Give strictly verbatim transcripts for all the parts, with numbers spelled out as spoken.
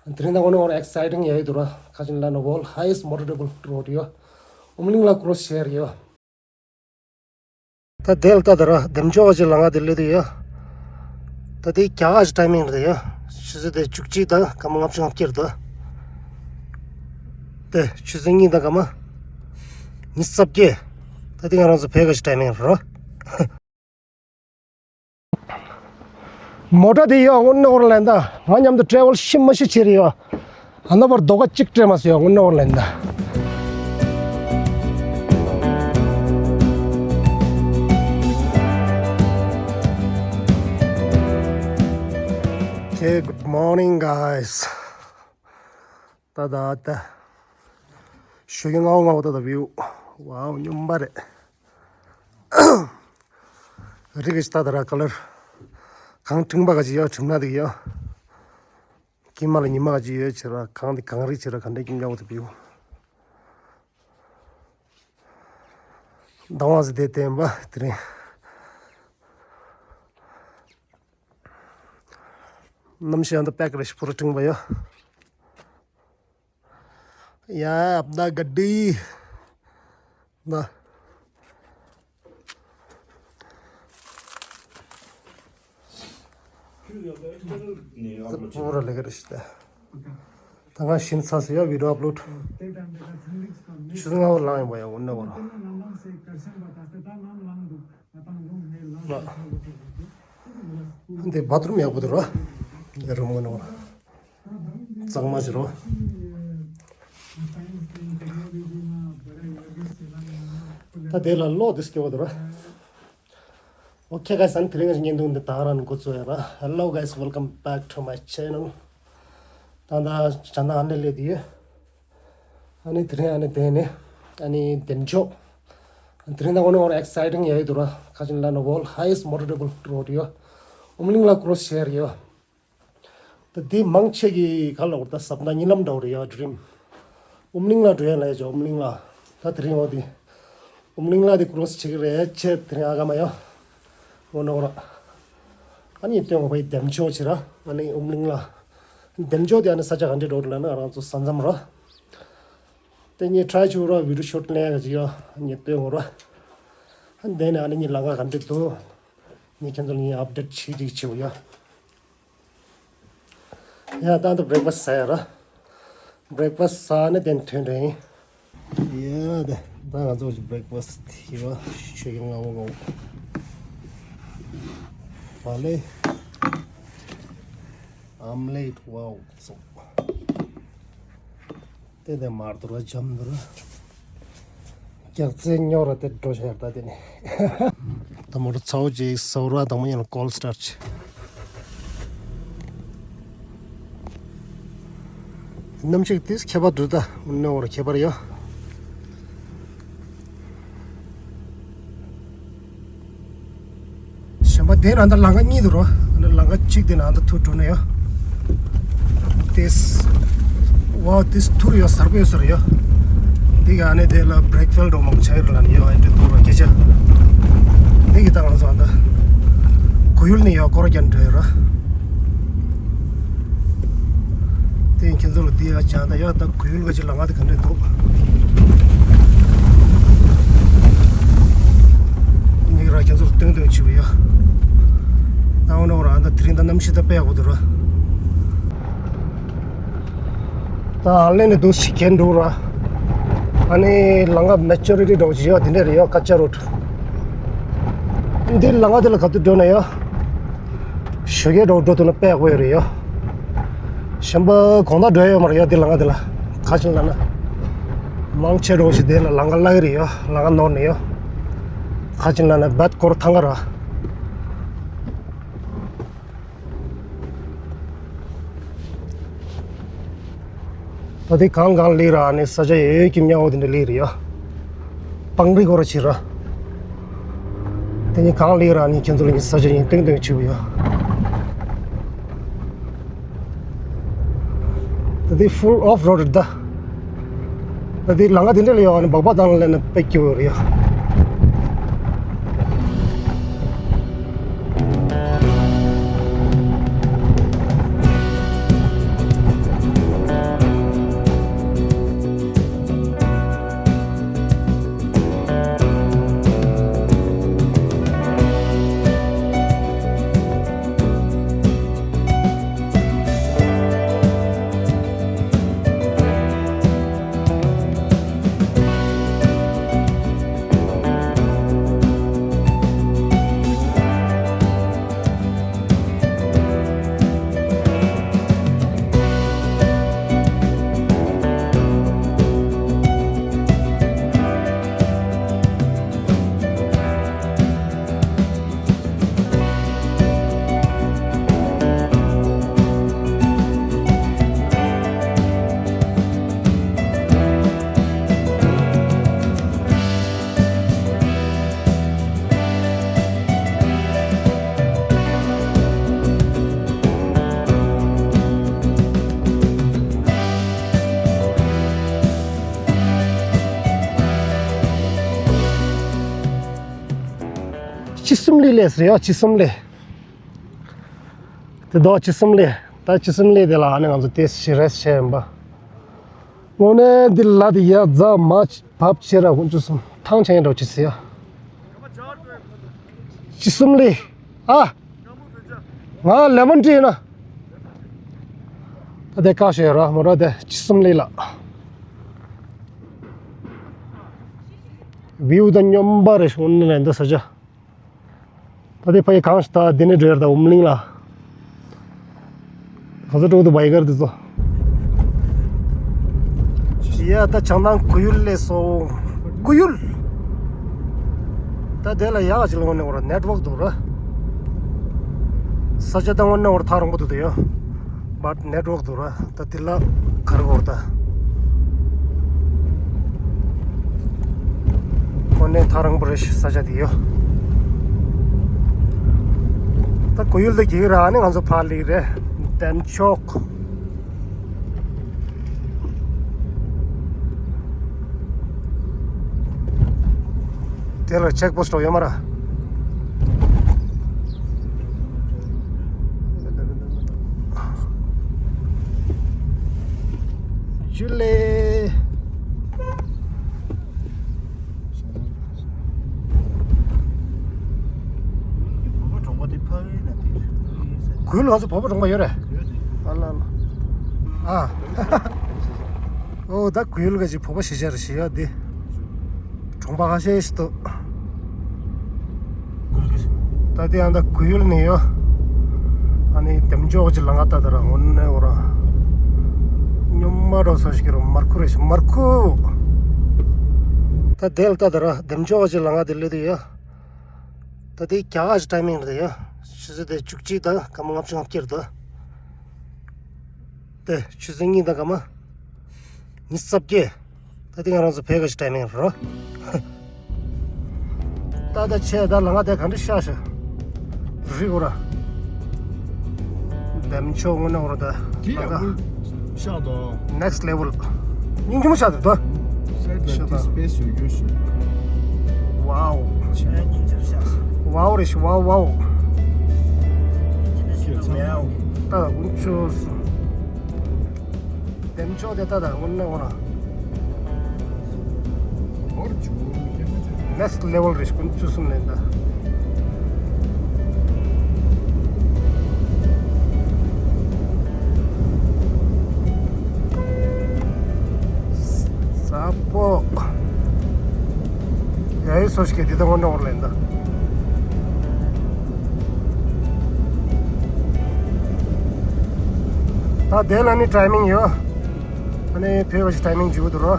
དེ་རིང་ད་དངོས་གནས་ཨེག་སའི་ཊིང་ཡོད་འདུག་ར། ཁ་ཅིག་ལ་ན་world highest motorable road ཡོད། ཨོམ་གླིང་ལ་ཀྲོ་སི་བྱེད་ཡ་རེད་ཡོད། ད་དེ་ལ་ལྟ་ད་ར་འདེམས་ཆོག་ག་ཅིག་ལ་ང་དེ་སླེབས་དུས་ཡོད། ད་དེ་རྒྱ་ག་ཅིག་ཊའི་མིང་རེད་ཡོད། ཆུ་ཚོད་དེ་བཅུ་གཅིག་དང་སྐར་མ་ལྔ་བཅུ་ང་བརྒྱད་རེད་ད། དེ་ཆུ་ཚོད་གཉིས་དང་སྐར་མ་ཉི་ཤུ་རྩ་བརྒྱད། ད་དེ་ང་རང་ཚོ་བོད་ག་ཅིག་ཊའི་མིང་རེད་ར། མོ་ཊ་དེ་ཡོད། དངོས་གནས་ཨོ་ར་ལན་ད་ང་མཉམ་དུ་ཊེ་རེ་ཝལ་ཤི་མ་ཤི་བྱེད་རེད་ཡོད། ཨ་ན་བར་རྡོ་ཀ་གཅིག་སྤྲད་མ་སོང་ཡོད། དངོས་གནས་ཨོ་ར་ལན་ད། Okay, good morning, guys. ད་ད་ད། ཞོགས་ཀས་སྔ་པོ་སྔ་པོ་ད་ད་བིའུ། ཝའོ་སྙོམས་པ་རེད། རི་ག་ཅིག་ད་ད་ར་ཀ་ལར། གངས་སྤྲིན་པ་ག་ཅིག་ཡོད། གྲིབ་ནག་དེ་ཡོད། དཀྱིལ་མ་ལ་ཉི་མ་ག་ཅིག་ཡོད་བྱས་ར། གངས་དེ་གངས་རི་བྱས་ར་ག་འདྲ་སྙོམས་སྙོམས་པོ་ད་བིའུ། མདང་བ་ཟེར་དེ་བསྟན་པ་དེ་རིང་། གནམ་གཤིས་ཡང་ད་པེག་རེ་ཞིག་པུ་ར་སྤྲིན་པ་ཡོད། ཡ་ཨབ་ད་ག་ཌི། ད། པུ་ར་ལེ་ག་རེ་ཞིག་ད། ད་ང་ཤིན་ཚ་སི་ཡ་བི་ཌི་ཡོ་ཨབ་ལོཌ། ཆུ་ཚོད་ལྔ་པོ་ལངས་ཡིན་པ་ཡ་འོ་ན་བ་ར། འདི་བ་ཐུ་རུམ་ཡག་པོ་འདུག་ར། འདི་རུམ་ངོ་ནོར། གཙང་མ་ཞིག་རོ། ད་དེ་ལ་གློག་འདི་སྐྱོ་བ་འདུག་ར། Okay, guys, ཨ་ནི་དེ་རིང་གི་བརྙན་ཐུང་འདི་ད་རང་འགོ་ཚུགས་ཡ་ར། Hello, guys, welcome back to my channel. ད་ད་ཇ་ན་ཨ་ནི་ལེ་དེ་ཡོད། ཨ་ནི་དེ་རིང་ཨ་ནི་དེ་ནས་ཨ་ནི་འདེམས་ཆོག་དེ་རིང་ད་དངོས་གནས་ཨེག་སའི་ཊིང་ཡོད་འདུག་ར། ཁ་ཅིག་ལ་ན་world highest motorable road ཡོད། ཨོམ་གླིང་ལ་ཀྲོ་སི་བྱེད་ཡ་རེད་ཡོད། ད་དེ་མང་ཆེ་གི་ག་ལ་འོར་ད་ཟབ་ན་གཉིད་ལམ་འདྲ་བོ་རེད་ཡོད། ཌི་རིམ། ཨོམ་གླིང་ལ་འགྲོ་ཡ་ལ་ཡ་ཅོ་ཨོམ་གླིང་ལ། ད་དེ་རིང་འོ་དེ། ཨོམ་གླིང་ལ་དེ་ཀྲོ་སི་བྱེད་ཀྱི་རེད་ཆེ་དེ་རིང་ཨ་ག་མ་ཡོད། འོ་ན་འོ་ར། ཨ་ནི་སྟོན་འོ་བའི་འདེམས་ཆོག་བྱེད་ར། ཨ་ནི་ཨོམ་གླིང་ལ། འདེམས་ཆོག་དེ་ཨ་ནི་ས་ཆ་ག་འདྲས་འགྲོ་འདུག་ལ་ན་ང་རང་ཚོ་ས་མཚམས་ར། དེ་ངས་ཊ་རའི་བྱེད་ར། བི་ཌི་ཡོ་ཤོཊ་ལེན་ཡ་ག་ཅིག་ཡོད། ངས་སྟོན་འོ་ར། ཨ་ནི་དེ་ནས་ཨ་ནི་ངས་ལམ་ཁ་ག་འདྲས་འདུག་ངས་ཁྱེད་ཚོ་ལ་ངས་ཨབ་ཌེཊ་བྱེད་ཅིག་བྱེད་འོ་ཡ། ཡ་ད་ལྟ་བྷི་རེག་ཕ་སི་ཟ་ཡ་ར། བྷི་རེག་ཕ་སི་ཟ་ནས་དེ་ནས་ཐོན་འགྲོ་ཡིན། ཡ་ད་ད་ང་ཚོ་བྷི་རེག་ཕ་སི་དེ་བ་ཞོགས་ཀས་སྔ་པོ་སྔ་པོ། བ་ལེ། ཨམ་ལེ་ཊི། ཝའོ་སོགས། དེ་དེ་མར་དུ་ར་འཇམ་དུ་ར། རྒྱག་རྩེ་རྙོག་ར་དེ་འགྲོ་ཤར་ད་དེ་ནས། ད་མོ་ཊ་ཚ་བོ་ཅིག་ཟ་ར་དང་མ་ཡིན་ལ་ཀོལ་སི་ཊར་ཆེ། གནམ་གཤིས་དེ་ཁྱད་པར་འདུག་ད་ནོར་ཁྱད་པར་ཡོད། གཞན་པ་དེ་ན་ད་ལམ་ཁ་གཉིས་འདུག་རོ། ལམ་ཁ་གཅིག་དེ་ན་ད་ཐུར་འགྲོ་ན་ཡོད། དེས། ཝའོ་དེས་ཐུར་ཡོད་གསར་པ་ཡོད་ས་རེད་ཡོད། དེ་ག་ཨ་ནི་དེ་ལ་བྷི་རེག་ཕེལ་འགྲོ་མང་ཆ་ཡོད་ལ་ནི་ཡོད། ཨ་འདྲ་འདུག་རོ་སྐད་ཆ། དེ་གི་ད་ང་ཚོ་ཨ་ད་གོ་ཡུལ་ནས་ཡོད་སྐོར་རྒྱག་འགྲོ་ཡོད་ར། དེ་ཁྱེད་ཚོ་ལ་དེ་ཡ་ཅང་ད་ཡ་ད་གོ་ཡུལ་ག་ཅི་ལ་ང་དེ་ག་འདྲ་འདུག་ངས་ར་ཁྱེད་ཚོར་སྟོན་སྟོན་བྱེད་པ་ཡ། ད་འོ་ན་འོ་ར་ཨ་ད་དེ་རིང་ད་གནམ་གཤིས་ད་དཔེ་ཡག་པོ་འདུག་ར། ད་ཨ་ལེ་ནས་འདུག་ཞིག་ཁྱེད་འདུག་ར། ཨ་ནི་ལམ་ཁ་མེ་ཅོ་རི་ཊི་འདྲ་བོ་ཞིག་ཡོད་དེ་འདྲ་རེད་ཡོད་ཀ་ཅ་རོ་ཌི། འདི་ལམ་ཁ་དེ་ལ་ག་དུས་འགྲོ་ན་ཡོད། ཞོགས་ཀས་འགྲོ་འགྲོ་ཐུབ་ན་དཔེ་ཡག་པོ་ཡོད་རེད་ཡོད། གཞན་པ་དགོང་དག་འགྲོ་ཡ་ཡོད་མ་རེད་ཡོད་འདི་ལམ་ཁ་དེ་ལ། ག་ཅིག་ལབ་ན། མང་ཆེ་འགྲོ་ཞིག་དེ་ལ་ལམ་ཁ་བརླག་གི་རེད་ཡོད། ལམ་ཁ་ནོར་ནས་ཡོད། ག་ཅིག་ལབ་ན་བད་སྐོར་ཐང་ག་ར། ད་དེ་གང་གང་ལེགས་ར་ནི་ས་ཆ་ཡོད་ཀྱི་མཉམ་འོ་དེ་འདྲ་ལེགས་རེད་ཡ། སྤང་རི་སྐོར་བྱེད་ར། དེ་ནི་གང་ལེགས་ར་ནི་ཁྱེད་ཚོ་ལ་ནི་ས་ཆ་ཡིན་སྟོན་སྟོན་བྱེད་ཡ། ད་དེ་ཧྥུལ་ཨོཕ་རོཌ་རེད་ད། ད་དེ་ལམ་ཁ་དེ་འདྲ་ལ་ཡོད་ནི་སྦག་སྦག་བཏང་ལ་ལེན་ན་དཔེ་སྐྱིད་པོ་རེད་ཡ། གསུམ་ལི་ལས་ཟེར་ཡ། ཆི་གསུམ་ལི། དེ་དོ་ཆི་གསུམ་ལི། ད་ཆི་གསུམ་ལི་དེ་ལ་ཨ་ནི་ང་ཚོ་དེ་ཞི་རེས་བྱས་ཡིན་པ། དངོས་གནས་འདི་ལ་དེ་ཡ་རྫ་མ་བབས་ཆེ་ར་ཀུན་སྤྱོད་གསུམ་ཐང་ཆེན་འགྲོ་ཆི་ཟེར་ཡ། ཆི་གསུམ་ལི། ཨ། ང་ལེ་མོན་ཊི་ཡིན་ན། ད་དེ་ཀ་ཤོད་ར་མོ་ར་དེ་ཆི་གསུམ་ལི་ལ། བིའུ་ད་སྙོམས་པ་རེད་ཤོང་ནི་ལན་ད་ས་ཆ། ད་དེ་ཕ་ཡི་གང་ཞིག་ད་དེ་ནས་འགྲོ་ཡར་ད་འོམ་གླིང་ལ། ག་ཚོད་འགྲོ་འདུག་བའི་གར་དེ་ཚོ། ཡ་ད་བྱང་ཐང་གུ་ཡུལ་ལས་སོ། གུ་ཡུལ། ད་དེ་ལ་ཡག་ཅིག་ལ་དངོས་གནས་འོར་ནེཊ་ཝོག་འདུག་ར། ས་ཆ་ད་དངོས་གནས་འོར་ཐག་རིང་པོ་འདུག་དེ་ཡོ། བཊ་ནེཊ་ཝོག་འདུག་ར། ད་དེ་ལ་གར་འོར་ད། དངོས་གནས་ཐག་རིང་པོ་རེད་ཤག་ས་ཆ་དེ་ཡོ། ད་གུ་ཡུལ་ད་གི་ར་ནི་ང་ཚོ་ཕ་ལི་རེད། འདམ་ཅོག་དེ་ལ་ཅེག་པོ་སི་ཊི་ཡོད་མ་ར། ཇུ་ལེ། བོད་པ་གྲོང་པ་དེ་ཕ་གིའི་ནང་དེ་རེད། གུ་ཡུལ་ང་ཚོ་བོད་པ་གྲོང་པ་ཡོད་རེད། ཡོད་དེ། ཨ་ལ་ལ། ཨ། ཨོ་ད་གུ་ཡུལ་ག་ཅིག་བོད་པ་གཞིས་ཆགས་རེད་ཞེས་ཡ་དེ། གྲོང་པ་ཁ་ཤས་ཤིག་འདུག་ད་དེ་ཡང་ད་གུ་ཡུལ་ནས་ཡོད། ཨ་ནི་འདམ་ཅོག་ཅིག་ལ་ང་ལྟ་ད་ར་འོ་ནས་འོ་ར། སྙོམས་མ་འགྲོ་ས་ཞིག་ར་མར་ཁུ་རེད་ཤག་མར་ཁུ། ད་དེ་ལ་ལྟ་ད་ར་འདམ་ཅོག་ཅིག་ལ་ང་དེ་སླེབས་དུས་ཡ། ད་དེ་རྒྱ་གར་གྱི་ཊའི་མིང་རེད་ཡ། ཆུ་ཚོད་དེ་བཅུ་གཅིག་དང་སྐར་མ་ལྔ་བཅུ་ང་བརྒྱད་རེད་དོ། དེ་ཆུ་ཚོད་གཉིས་དང་སྐར་མ་ཉི་ཤུ་རྩ་བརྒྱད། ད་དེ་ང་རང་ཚོ་བོད་ག་གི་ཊའི་མིང་རེད་རོ། ད་ད་ཆེ་ད་ལ་ང་དེ་ག་འདྲ་ཤ་ཤ། རི་གོ་ར། འདམ་ཅོག་དངོས་གནས་འོ་ར་ད། དེ་ཡག་པོ་ཤག་དོ། Next level། སྙིང་རྗེ་མོ་ཤག་དོ། སའེ་ཌི་ལ་དེ་སི་པེ་སི་ཡོད་རྒྱུ་ཞིག་ཝའོ། ཝའོ་རེད་ཤག་ཝའོ་ཝའོ། ད་དཀོན་མཆོག་གསུམ། འདམ་ཅོག་དེ་ད་ད་དངོས་གནས་འོ་ར། Next level རེད་ཤག་དཀོན་མཆོག་གསུམ་ལས་ད། ས་པོ། ཡ་ཡི་སོ་ཞིག་གི་འདི་ད་དངོས་གནས་འོ་ར་ལས་ད། ད་དེ་ལ་ནི་ཊའི་མིང་ཡོད། ཨ་ནི་བོད་པ་ཞིག་ཊའི་མིང་བརྗེ་གི་འདུག་རོ།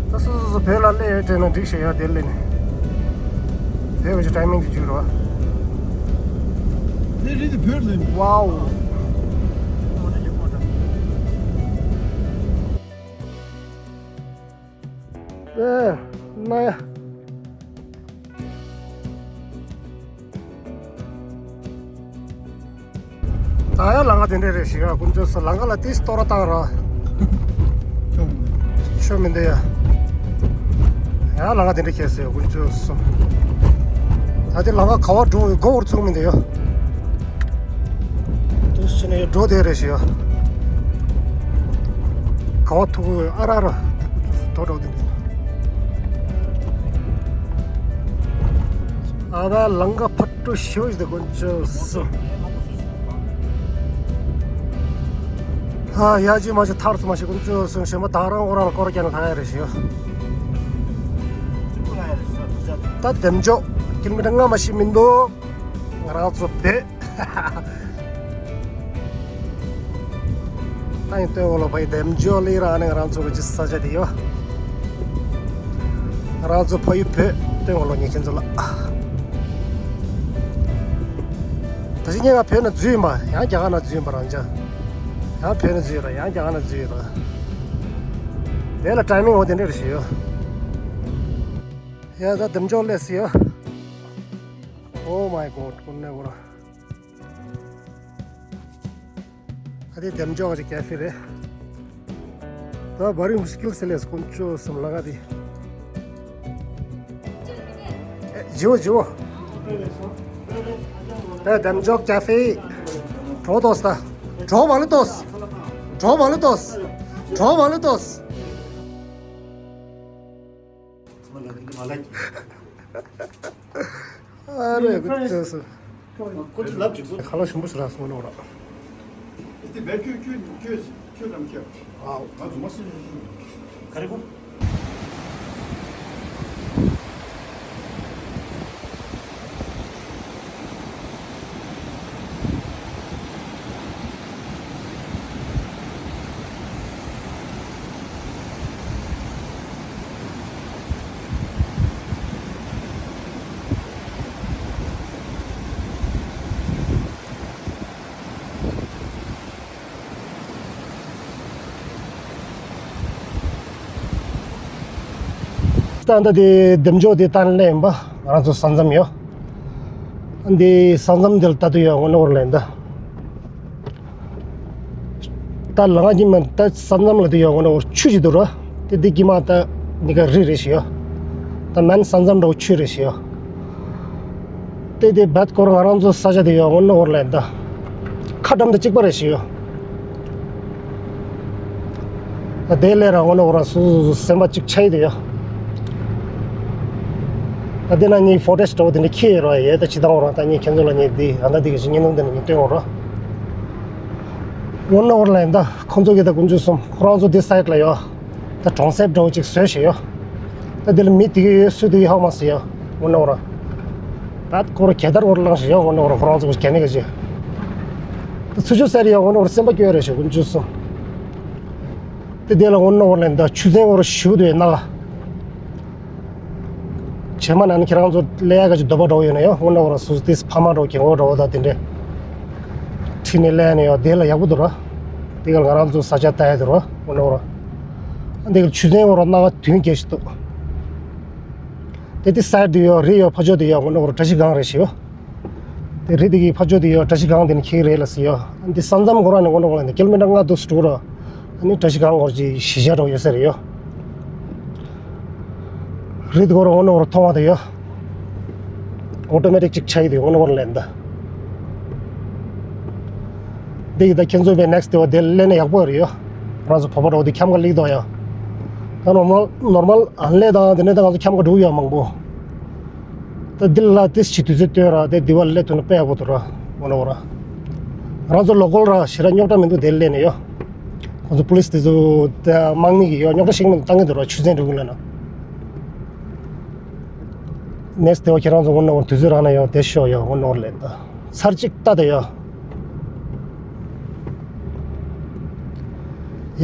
ད་སོ་སོ་སོ་བོད་ལ་སླེབས་ཡོད་དྲན་ན་འགྲིག་ཤག་ཡ་དེ་ལས་ནི། བོད་པ་ཞིག་ཊའི་མིང་དེ་བརྗེ་གི་རོ། ལས་རེད་དེ་བོད་ལས་ནི། ཝའོ། ཨེ། ན་ཡ། ད་ཡང་ལམ་ཁ་དེ་འདྲས་རེད་ཤག་དཀོན་མཆོག་གསུམ། ལམ་ཁ་ལ་ཏིས་སྟོར་བཏང་ར། ཆོ་མི་འདུག་ཡ། ཡང་ལམ་ཁ་དེ་འདྲས་ཁེལ་སོང་དཀོན་མཆོག་གསུམ། ད་དེ་ལམ་ཁ་ག་བ་འགྲོ་འོས་སྒོ་བར་ཚུགས་མི་འདུག་ཡ། ཏིས་ཕྱི་ནས་འགྲོ་དེ་རེད་ཤག་ག་བ་ཐུག་ཨ་ར་ར། དོ་འགྲོ་དེ་འདྲས། ཨ་ད་ལམ་ཁ་ཕར་འགྲོ་ཤོད་ཟེར་དཀོན་མཆོག་གསུམ། ཨ་ཡ་ཅི་མ་ཅི་ཐར་སོང་མ་ཤེས་དཀོན་མཆོག་གསུམ། གཞན་པ་ད་རང་ཨོ་རང་ལ་སྐོར་རྒྱག་ན་ལྷག་ཡ་རེད་ཤག་ད་འདམ་ཅོག་ཀི་ལོ་མི་ཊར་ལྔ་མ་ཤེས་མི་འདུག་ང་རང་ཚོ་བོད། ཨ་ཡིན་སྟོན་འོ་ལོ་ཕ་ཡི་འདམ་ཅོག་ལི་ར་ནི་ང་རང་ཚོ་གི་ཅི་ས་ཆ་དེ་ཡོད། ང་རང་ཚོ་ཕ་ཡུལ་བོད་སྟོན་འོ་ལོ་ཉེ་ཁྱེད་ཚོ་ལ། ད་ཅི་ངས་ང་བོད་ནང་འཛུལ་ཡིན་པ་ཡང་རྒྱ་གར་ནང་འཛུལ་ཡིན་པ་རང་ཅག་ཡང་བོད་ནང་འཛུལ་ཡོད་ར་ཡང་རྒྱ་གར་ནང་འཛུལ་ཡོད་ར། དེ་ལ་ཊའི་མིང་འོ་དེ་འདྲ་རེ་ཞིག་ཡོད། ཡ་ད་འདམ་ཅོག་སླེབས་སོང་ཡ། Oh my God དཀོན་མཆོག་གསུམ། ཨ་དེ་འདམ་ཅོག་གི་ཀེ་ཧྥེ་རེད། ད་བར་རིམ་སྐྱིལ་སེ་ལེས་དཀོན་མཆོག་གསུམ་ལ་ང་དེ། ཨེ་ཇིའོ་ཇིའོ། ད་འདེམ་འཇོག་ཀ་ཧྥེ། གྲོགས་ཏོས་ད། གྲོགས་བ་ལི་ཏོས། གྲོགས་བ་ལི་ཏོས། གྲོགས་བ་ལི་ཏོས། ཨ་རེ་གུ་ཅོ་སུ། ཁ་ལག་ཞིམ་པོ་ཞིག་རག་སོང་ནོ་ར། ཨ། ང་ཚོ་མ་སྲིད་རེད་ཟེར། ག་རེ་གོ། ད་ལྟ་དེ་འདེམ་འཇོག་དེ་བཏང་ལེ་ཡིན་པ། ང་རང་ཚོ་ས་མཚམས་ཡོད། འདི་ས་མཚམས་དེ་ལ་ལྟ་དུས་ཡོད་ངོ་ནོར་ལེན་ད། ད་ལ་ང་གི་མ་ད་ས་མཚམས་ལ་དུ་ཡོད་ངོ་ནོར་ཆུ་ཅིག་འདུག་ར། དེ་དེ་གི་མ་ད་ནི་ག་རི་རེ་ཞིག་ཡོད། ད་མན་ས་མཚམས་འགྲོ་ཆུ་རེ་ཞིག་ཡོད། དེ་དེ་བད་སྐོར་ང་རང་ཚོ་ས་ཆ་དེ་ཡོད་ངོ་ནོར་ལེན་ད། ཁ་འགྲམ་དུ་གཅིག་པ་རེ་ཞིག་ཡོད། ད་དེ་ལས་ར་ངོ་ནོར་ར་སུ་སུ་སུ་སེམས་པ་གཅིག་ཆགས་ཡི་དེ་ཡོད། ད་དེ་ན་ནི་ཕོ་ཊོ་འདྲ་བོ་དེ་འདྲ་ཁྱེར་ཡོད་ར་ཡེ། ད་ཅི་དང་ར་ད་ནི་ཁྱེད་ཚོ་ལ་ནི་དེ་ཨ་ད་དེ་གི་ཞིག་ཉིན་ནུང་དེ་ནི་ངས་སྟོན་འོང་ར། ངོ་ནོར་ལེན་ད་ཁོང་ཚོ་གི་ད་དཀོན་མཆོག་གསུམ་ཁོ་རང་ཚོ་དེ་སའིཌ་ལ་ཡོད། ད་གྲོང་གསེབ་འདྲ་བོ་ཅིག་བཟོས་བཞག་ཡོད། ད་དེ་ལ་མི་དེ་གི་ཡོད་སུ་དེ་ཡོད་ཧ་མ་སི་ཡོད་ངོ་ནོར་ར། ད་སྐོར་གྱ་དར་འོར་ལངས་བཞག་ཡོད་ངོ་ནོར་ར། ཁོ་རང་ཚོ་གི་ག་ནི་ག་ཅི། ད་ཚུ་ཆུ་སེར་ཡོད་ངོ་ནོར་སེམས་པ་སྐྱོ་རེ་བཞག་དཀོན་མཆོག་གསུམ། དེ་དེ་ལ་ངོ་ནོར་ལེན་ད་ཆུ་ཚན་འོར་ཞུ་དུ་ཡོད་ན་ལ། བྱེ་མ་ན་ནི་ཁྱེད་རང་ཚོ་ལས་ཡ་ག་ཅིག་འདོད་པ་འདྲ་བོ་ཡོད་ན་ཡོད་ངོ་ནོར་ར། སུ་ཏིས་ཕ་མ་འདྲ་བོ་རྒན་གོག་འདྲ་བོ་ད་དེ་འདྲས་ཁྲིད་ནས་ལས་ནས་ཡོད་དེ་ལ་ཡག་པོ་འདུག་ར། དེ་ག་ང་རང་ཚོ་ས་ཆ་ལྟ་ཡ་འདུག་ར་ངོ་ནོར་ར། དེ་ག་ཆུ་ཚན་འོར་ར་སྣ་ཁ་དུན་རྒྱས་ཤིག་འདུག་དེ་དེ་སའིཌ་དུ་ཡོད་རི་ཡོད་ཕ་ཕྱོགས་དུ་ཡོད་ངོ་ནོར་ར་བཀྲ་ཤིས་སྒང་རེ་ཞིག་ཡོད། དེ་རི་དེ་གི་ཕ་ཕྱོགས་དུ་ཡོད་བཀྲ་ཤིས་སྒང་དེ་ནི་ཁྱེད་རེད་ལ་སི་ཡོད། འདི་ས་མཚམས་འགོ་ར་ནས་ངོ་ནོར་ར་ནས་ཀི་ལོ་མི་ཊར་ལྔ་དུ་སུ་འགྲོ་ར། ཨ་ནི་བཀྲ་ཤིས་སྒང་འོར་གྱི་གཞིས་ཆགས་འདྲ་བོ་ཡོད་ས་རེད་ཡོད། རི་དེ་གོ་ར་ངོ་ནོར་ར་མཐོང་བ་དེ་ཡོད། ཨོ་ཊོ་མེ་ཊིག་ཅིག་ཆགས་ཡི་དེ་ངོ་ནོར་ར་ལེན་ད། འདི་གི་ད་ཁྱེད་ཚོ་བའི་ནེག་སི་དེ་བ་དེ་ལེན་ན་ཡག་པོ་རེད་ཡོད། ང་རང་ཚོ་བོད་པ་འདྲ་བོ་དེ་འཁྱམ་ག་ལིག་དོ་ཡོད། ད་ནོར་མལ་ནོར་མལ་ཨན་ལེ་དང་དེ་ནས་ད་ང་ཚོ་འཁྱམ་ག་འགྲོ་ཡོད་མང་པོ། ད་འདི་ལ་ཏིས་ཅི་དུས་ཚོད་སྟོན་ར་དེ་འདི་བ་ལས་ཐུན་དཔེ་ཡག་པོ་འདུག་ར་ངོ་ནོར་ར། ང་རང་ཚོ་ལོ་ཀལ་ར་ཞེ་དྲག་རྙོག་དྲ་མི་འདུག་དེ་ལས་ནས་ཡོད། ཁོང་ཚོ་པུ་ལིས་དེ་ཚོ་ད་དམག་མི་གི་ཡོད་རྙོག་དྲ་ཞིག་མི་འདུག་བཏང་གི་འདུག་ར་ཆུ་ཚན་འགྲོ་གི་ལ་ན། ནེག་སི་དེ་བ་ཁྱེད་རང་ཚོ་ངོ་ནོར་དུས་ཚོད་རག་ན་ཡོད་དེ་ཤོག་ཡོད་ངོ་ནོར་ལེན་ད། ཚར་གཅིག་ལྟ་དེ་ཡོད།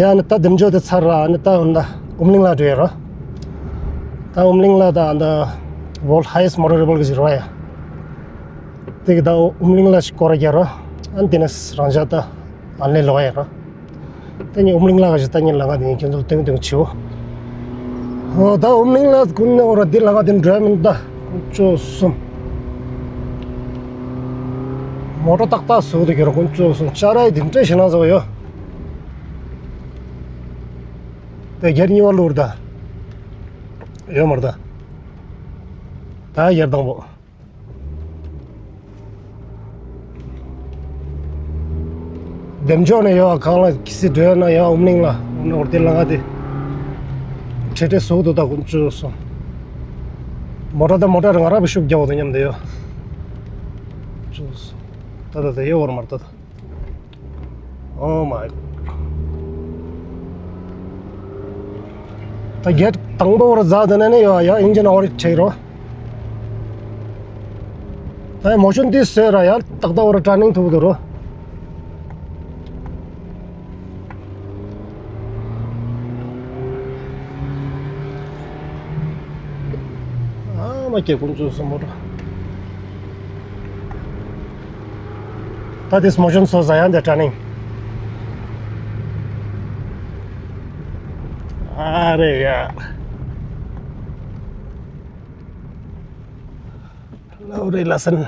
ཡ་ནི་ད་འདེམ་འཇོག་དེ་ཚར་ར་ནི་ད་འོ་ན་ཨུམ་གླིང་ལ་འགྲོ་ཡ་ར། ད་ཨུམ་གླིང་ལ་ད་ད་World Highest Motor Rally གི་ཞིག་ར་ཡ། དེ་གི་ད་ཨུམ་གླིང་ལ་ཞིག་སྐོར་ར་རྒྱག་ར། ཨ་ནི་དེ་ནས་རང་ཅག་ད་ཨ་ནི་ལོག་ཡ་ར། ད་ནི་ཨུམ་གླིང་ལ་ག་ཞིག་ད་ནི་ལ་ང་དེ་ནི་ཁྱོད་ཚོ་ལ་སྟོན་སྟོན་ཆེའོ། ཨོ་ད་ཨུམ་གླིང་ལ་ཀུན་ནས་འོ་ར་འདི་ལ་ང་དེ་འགྲོ་ཡ་མིན་ད་ཀུན་སྤྱོད་གསུམ། མོ་ཊ་ཏག་ཏག་བཟོ་དུ་གྱུར་ཀུན་སྤྱོད་གསུམ་ཅ་ར་ཡི་དེ་འདྲ་ཞིག་ན་བཟོ་ཡོད། དེ་སྒེར་གཉིས་པ་ལུར་ད། ཡོད་མར་ད། ད་སྒེར་དང་པོ། འདེམ་འཇོག་ནས་ཡོད་གང་ལ་ཁི་སི་འགྲོ་ཡོད་ན་ཡོད་ཨུམ་གླིང་ལ་འོར་དེ་ལ་ང་དེ། ཁྲེ་ཁྲེ་བཟོ་དུ་ད་ཀུན་སྤྱོད་གསུམ། མོ་ཊ་ད་མོ་ཊ་ར་ང་ར་བི་ཤུགས་རྒྱག་འོ་དུ་མཉམ་དུ་ཡོད། ད་ད་ད་ཡོད་བར་མར་ད་ད། Oh my god. ད་གེ་ཊི་དང་པོ་བར་ཛ་དེ་ནས་ནི་ཡོད་ཡ་ཨིན་ཇིན་ཨོ་ཌིཊ་བྱེད་རོ། ད་མོ་ཤོན་དེ་བཟོས་ར་ཡ་ཏག་ཏག་བར་ཊར་ནིང་ཐུབ་འདུག་རོ། ཨ་མ་ཀྱེ་ཀུན་སྤྱོད་གསུམ་པོ་འདྲ། ད་དེ་མོ་ཤོན་སོ་ཟ་ཡང་དེ་ཊར་ནིང་། ཨ་རེ་ཡ། ལབ་རེ་ལ་སན།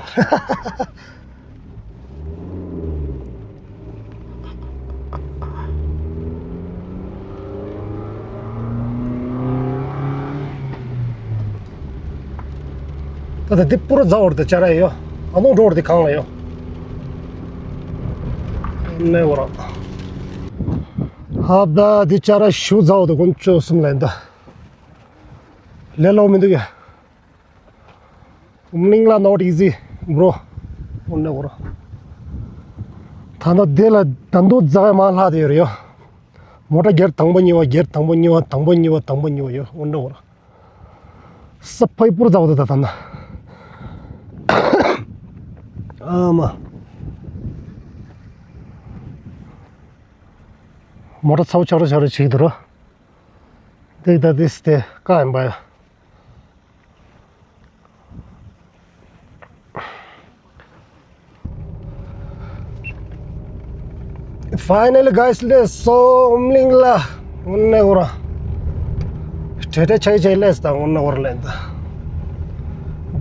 ད་ལྟ་འདི་པུ་ར་ཛ་འོར་དེ་ཅ་ར་ཡོད། ཨ་ནོ་འགྲོ་འོར་དེ་གང་ལ་ཡོད། ནེ་འོ་ར། ཧབ་ད་འདི་ཅ་ར་ཞུ་ཛ་འོ་དེ་དཀོན་མཆོག་གསུམ་ལ་ཡིན་ད། ལས་སླ་པོ་མི་འདུག་ག། ཨུམ་གླིང་ལ་not easy bro. འོ་ནེ་འོ་ར། ད་ལྟ་འདི་ལ་ད་འདུག་ཛ་ག་མ་ལྷག་དེ་ཡོད་རེད་ཡོད། མོ་ཊ་གྱེར་དང་པོ་གཉིས་པ་གྱེར་དང་པོ་གཉིས་པ་དང་པོ་གཉིས་པ་དང་པོ་གཉིས་པ་ཡོད། འོ་ནེ་འོ་ར། ས་ཕ་ཡི་པུར་ཛ་བ་ད་ད་ད་ན། ཨ་མ། མོ་ཊ་ཚ་བོ་ཆག་ར་ཆག་ར་བྱེད་ཀྱི་འདུག་ར། འདི་ད་འདི་སྟེ་ཀ་ཡིན་པ་ཡ། Finally guys, let's go ཨུམ་གླིང་ལ། འོ་ནེ་འོ་ར། ཁྲེ་ཁྲེ་ཆའི་ཆའི་ལས་དང་འོ་ནེ་འོ་ར་ལེན་ད།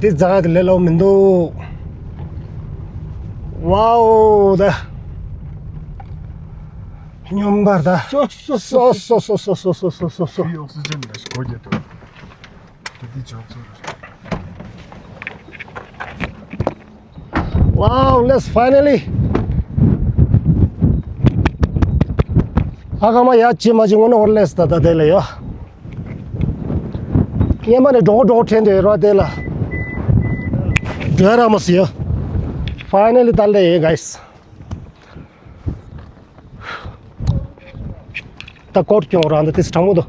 འདི་ཛ་ག་དེ་ལས་སླ་པོ་མི་འདུག་ཝའོ་ད། སྙོམས་པར་ད། སོ་སོ་སོ་སོ་སོ་སོ་སོ་སོ། ཨོག་སི་ཇན་ལ་སྒོ་རྒྱག་ཏུ། Wow, let's finally. ཨ་ཁ་མ་ཡ་ཅི་མ་ཅི་ངོ་ནོར་ལེས་ད་ད་དེ་ལ་ཡོད། ཉེ་མ་ནས་འགྲོ་འགྲོ་ཁྲེན་དེ་ར་དེ་ལ། འགྲོ་ར་མ་སི་ཡོད། Finally ད་ལེ་guys. ད་ཀོར་ཀྱོང་རང་ད་ཏིས་དྲང་མོ་དོ།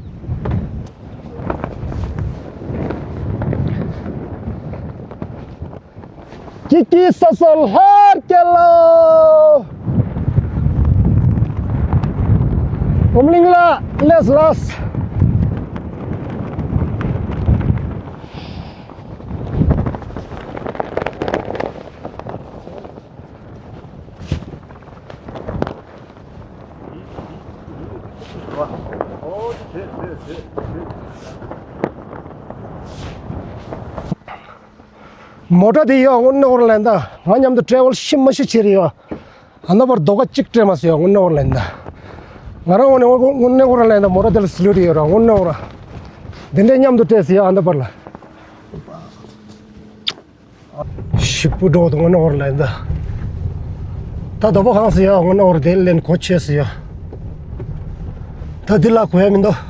ཀི་ཀི་ས་ས་ལྷར་སྐྱེ་ལོ། ཨུམ་གླིང་ལ་ལེས་ལས། མོ་ཊ་དེ་ཡོད་དངོས་གནས་ཁོ་རང་ལན་ད་ང་མཉམ་དུ་ཊེ་རེ་ཝལ་ཤི་མ་ཤི་བྱེད་རེ་ཡོད། ཨ་ན་པར་རྡོ་ཀ་གཅིག་སྤྲད་མ་སོང་ཡོད་དངོས་གནས་ཁོ་རང་ལན་ད། ང་རང་དངོས་གནས་དངོས་གནས་ཁོ་རང་ལན་ད་མོ་ཊ་དེ་ལ་སི་ལུ་ཊི་ཡོད་ར་དངོས་གནས་ཁོ་རང་། དེ་འདྲས་མཉམ་དུ་སྤྲད་སོང་ཡོད་ཨ་ན་པར་ལ། ཞིབ་པོ་འགྲོ་འདུག་དངོས་གནས་ཁོ་རང་ལན་ད། ད་རྡོ་པ་གང་སོང་ཡོད་དངོས་གནས་ཁོ་རང་དེ་ལན་གོ་ཆོད་སོང་ཡོད། ད་འདི་ལ་གོ་ཡ་མི་འདུག